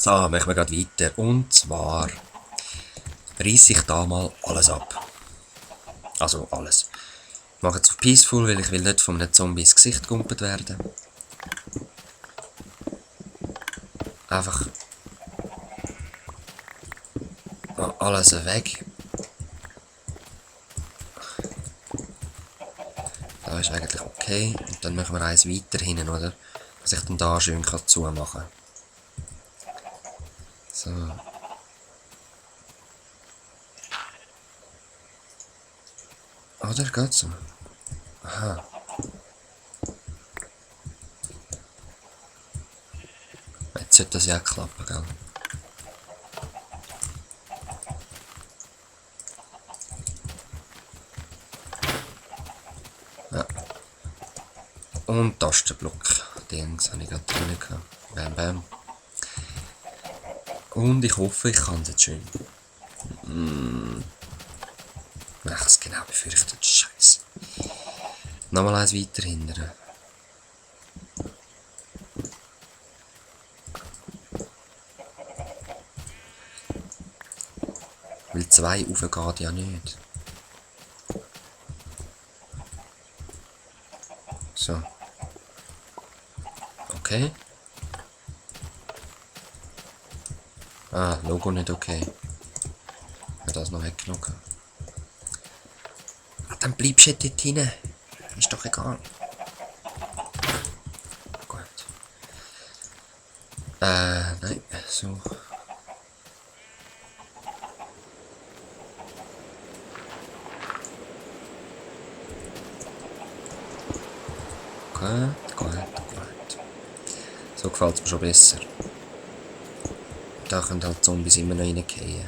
So, machen wir gerade weiter. Und zwar reiße ich da mal alles ab. Also alles. Ich mache jetzt auf Peaceful, weil ich will nicht von einem Zombie ins Gesicht gegumpelt werden. Einfach alles weg. Da ist eigentlich okay. Und dann machen wir eins weiter hinten, oder? Dass ich dann da schön zumachen kann. So. Oder? Geht so? Aha. Jetzt sollte das ja klappen, gell? Ja. Und Tastenblock. Dings habe ich gerade drin gehabt. Bam, bam. Und ich hoffe, ich kann es jetzt schön. Ach, das genau befürchtet. Scheiße. Nochmal eins weiter hindern. Weil 2 raufgeht ja nicht. So. Okay. Ah, Logo nicht okay. Ich habe das noch weggenommen. Ah, dann bleibst du dort hinten. Ist doch egal. Gut. Nein, so. Gut. So gefällt es mir schon besser. Da können halt Zombies immer noch reingehen.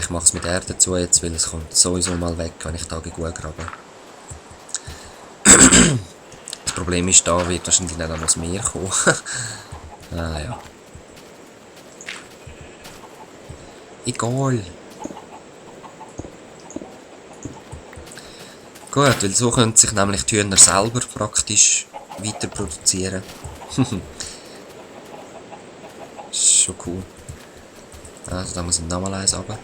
Ich mache es mit Erde dazu jetzt, weil es kommt sowieso mal weg, wenn ich da gut grabe. Das Problem ist, da wird wahrscheinlich nicht an das Meer kommen. Ja. Egal. Gut, weil so können sich nämlich die Hühner selber praktisch weiter produzieren. Ist schon cool. Also da muss ich nochmal eins runter.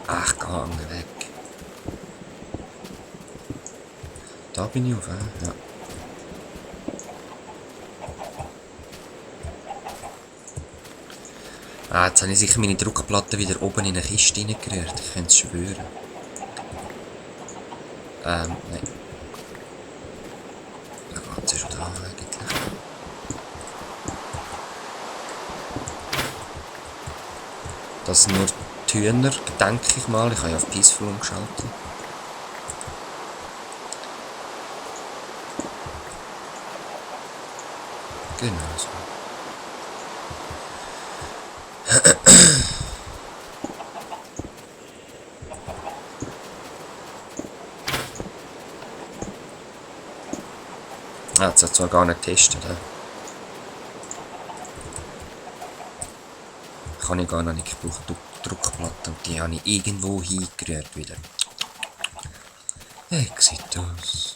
Ach, geh weg. Da bin ich auf, ja. Jetzt habe ich sicher meine Druckplatte wieder oben in eine Kiste reingerührt. Ich könnte es schwören. Nein. Da geht es schon da eigentlich. Das sind nur die Hühner, denke ich mal. Ich habe ja auf Peaceful umgeschaltet. Genau so. Das hat zwar gar nicht getestet. Kann ich gar noch nicht. Ich brauche Druckplatte und die habe ich irgendwo hingerührt wieder. Exitus.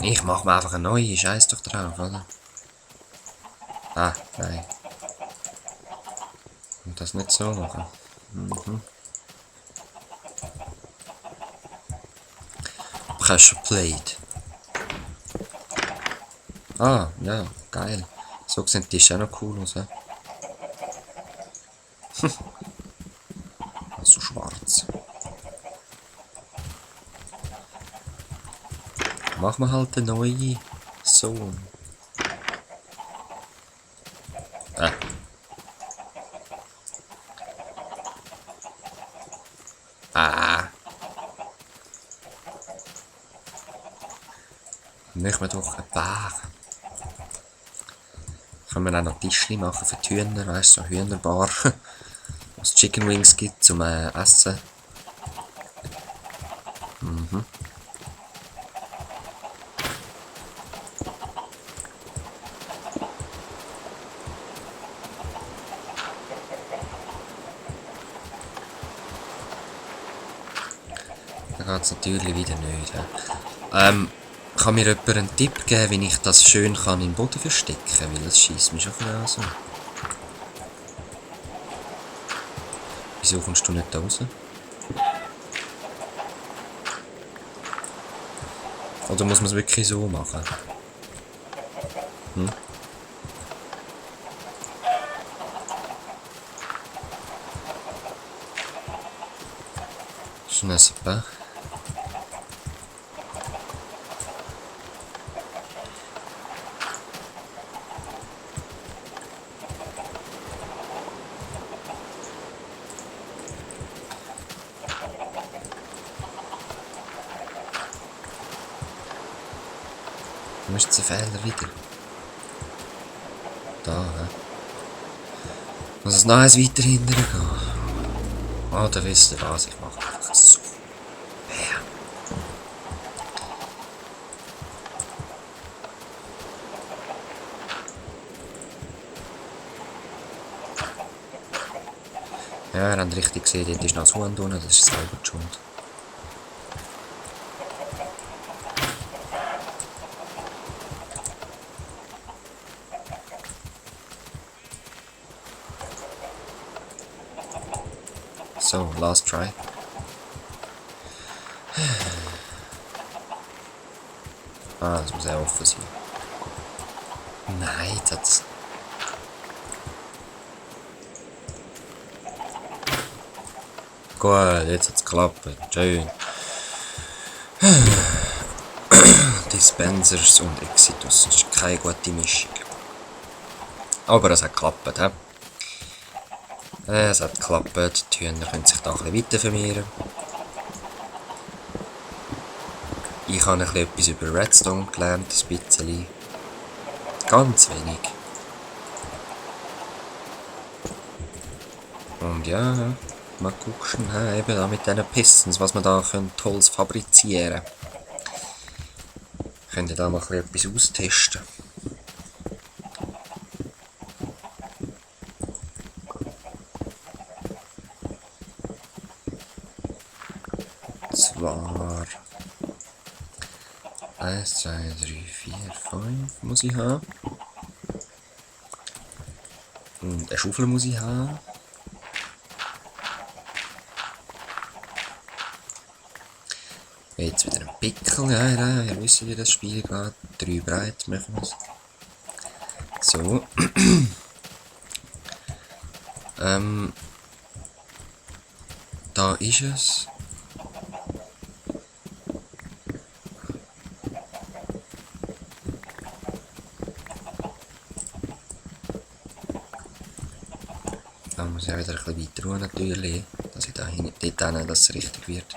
Ich mache mir einfach eine neue. Scheiß doch drauf, oder? Ah, nein. Und das nicht so machen. Pressure Plate. Ah, ja, geil. So sehen die auch noch cool aus, he? Also schwarz. Machen wir halt eine neue. So. Machen wir doch einen Bär. Können wir auch noch Tischchen machen für die Hühner, weißt du, so Hühnerbar. Was Chicken Wings gibt zum Essen. geht es natürlich wieder nicht. Kann mir jemand einen Tipp geben, wie ich das schön kann im Boden verstecken kann? Weil das schießt mich schon ein bisschen an so. Wieso kommst du nicht da raus? Oder muss man es wirklich so machen? Hm? Je ne sais pas. Wo ist der Fehler wieder? Da, hä? Muss es noch eins weiter hinten gehen? Ah, da wisst ihr was, ich mache einfach so. Ja. Ja, ihr habt richtig gesehen, dort ist noch das Huhn unten, das ist selber die Schuld. So, last try. Ah, das muss ja offen sein. Nein, jetzt hat's... Gut, jetzt hat's geklappt. Schön. Dispensers und Exitus. Das ist keine gute Mischung. Aber es hat geklappt, he? Es hat geklappt. Die Hühner können sich da ein bisschen weiter vermehren. Ich habe ein bisschen etwas über Redstone gelernt, ein bisschen. Ganz wenig. Und ja, mal gucken, eben da mit diesen Pistons, was man da Tolles fabrizieren können. Könnt ihr da mal ein bisschen etwas austesten. Zwar 1, 2, 3, 4, 5 muss ich haben. Und eine Schaufel muss ich haben. Jetzt wieder ein Pickel, ja, ihr wisst, wie das Spiel geht. 3 breit machen wir es. So. Da ist es. Da muss ich auch wieder ein bisschen weiter ruhen, natürlich, dass ich da dort dass es richtig wird.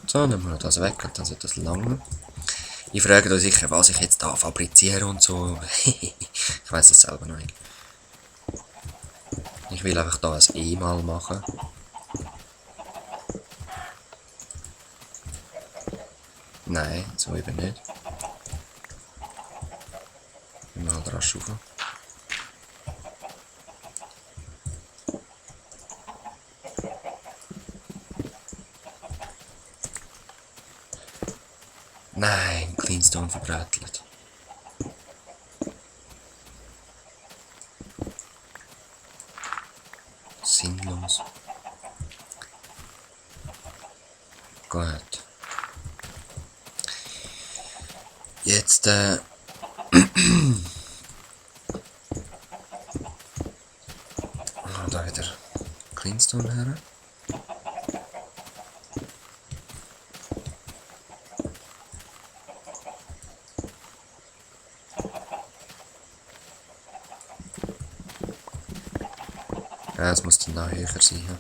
So, nehmen wir noch das weg und dann sollte das lange. Ich frage euch sicher, was ich jetzt da fabriziere und so. Ich weiß es selber noch nicht. Ich will einfach da ein E-Mal machen. Nein, so eben nicht. Mal rasch rauf. Nein, Cleanstone verbrätelt. Sinnlos. Gut. Jetzt, oh, da wieder Cleanstone her. Ja, es muss dann noch höher sein. Ja.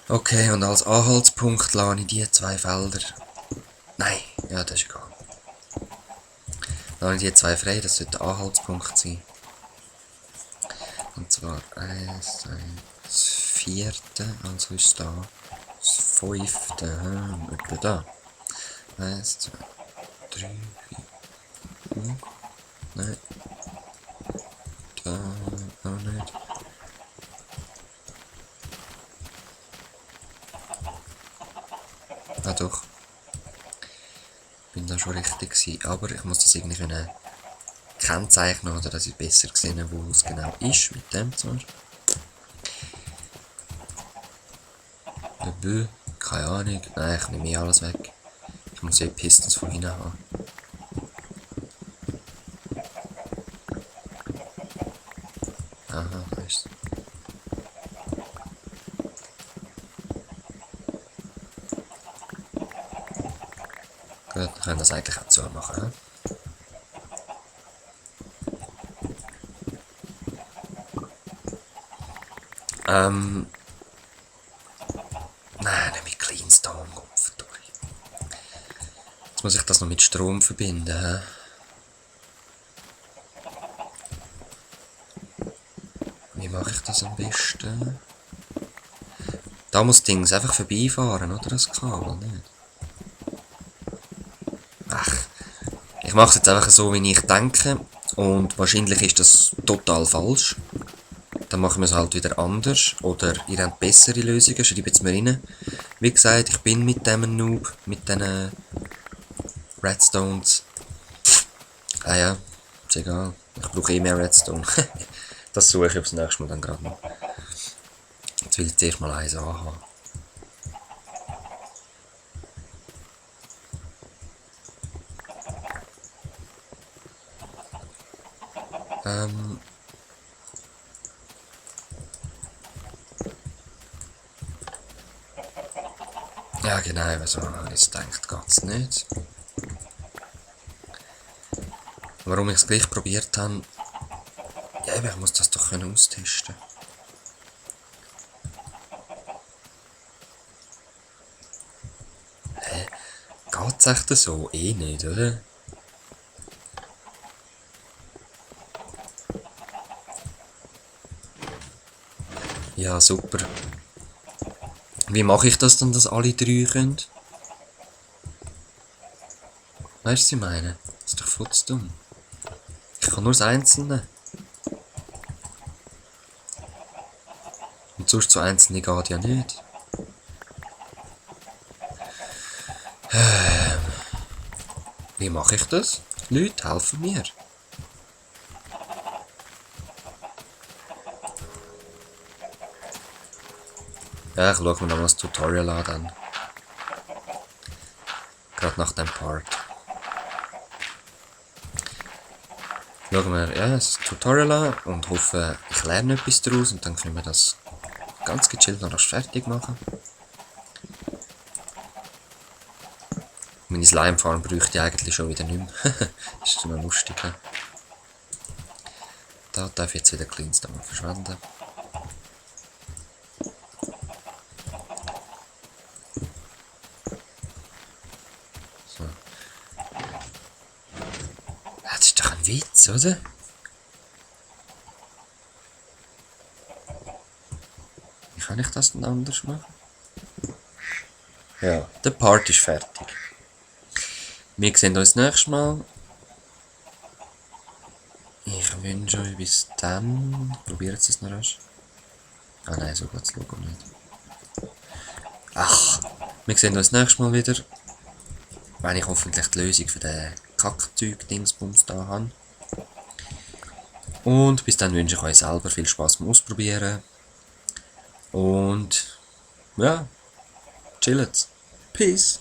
Okay, und als Anhaltspunkt lade ich die 2 Felder. Nein, ja, das ist egal. Lade ich die 2 frei, das sollte der Anhaltspunkt sein. Und zwar 1, 4, also ist da das 5. Etwa da. 1, 2, 3, 4. Nein. Da auch nicht. Ah doch. Bin da schon richtig gewesen. Aber ich muss das irgendwie können kennzeichnen, oder dass ich besser sehe, wo es genau ist. Mit dem zwar. Keine Ahnung. Nein, ich nehme alles weg. Ich muss ja Pistons von hinten haben. Aha, da ist es. Gut, dann können wir das eigentlich auch so machen. Nein, nicht mit Clean Stone, Kopf durch. Jetzt muss ich das noch mit Strom verbinden. Hä? Wie mache ich das am besten? Da muss Dings einfach vorbeifahren, oder? Das Kabel, nicht? Ach, ich mache es jetzt einfach so, wie ich denke. Und wahrscheinlich ist das total falsch. Dann machen wir es halt wieder anders. Oder ihr habt bessere Lösungen, schreibt es mir rein. Wie gesagt, ich bin mit dem Noob, mit diesen Redstones. Ah ja, ist egal. Ich brauche eh mehr Redstone. Das suche ich aufs nächste Mal dann gerade noch. Jetzt will ich zuerst mal eins anhaben. Ja genau, also jetzt denkt geht's nicht. Warum ich es gleich probiert habe, ja, ich muss das doch können austesten. Hä? Geht's echt so? Eh nicht, oder? Ja, super. Wie mache ich das dann, dass alle 3 können? Weißt du, was ich meine? Das ist doch voll zu dumm. Ich kann nur das Einzelne. Und sonst so Einzelne geht ja nicht. Wie mache ich das? Leute, helfen mir. Ja, ich schaue mir noch mal das Tutorial an dann. Gerade nach dem Part. Schauen wir ja, das Tutorial an und hoffe, ich lerne etwas daraus und dann können wir das ganz gechillt noch fertig machen. Meine Slime Farm bräuchte ich eigentlich schon wieder nicht mehr. Das ist noch lustig. He? Da darf ich jetzt wieder Cleanstone verschwenden. So. Das ist doch ein Witz, oder? Wie kann ich das denn anders machen? Ja, der Part ist fertig. Wir sehen uns nächstes Mal. Ich wünsche euch bis dann. Probiert es noch rasch. Ah nein, so geht das Logo nicht. Ach, wir sehen uns nächstes Mal wieder. Wenn ich hoffentlich die Lösung für den Kackzeug-Dingsbums da habe. Und bis dann wünsche ich euch selber viel Spaß beim Ausprobieren. Und ja, chillt. Peace.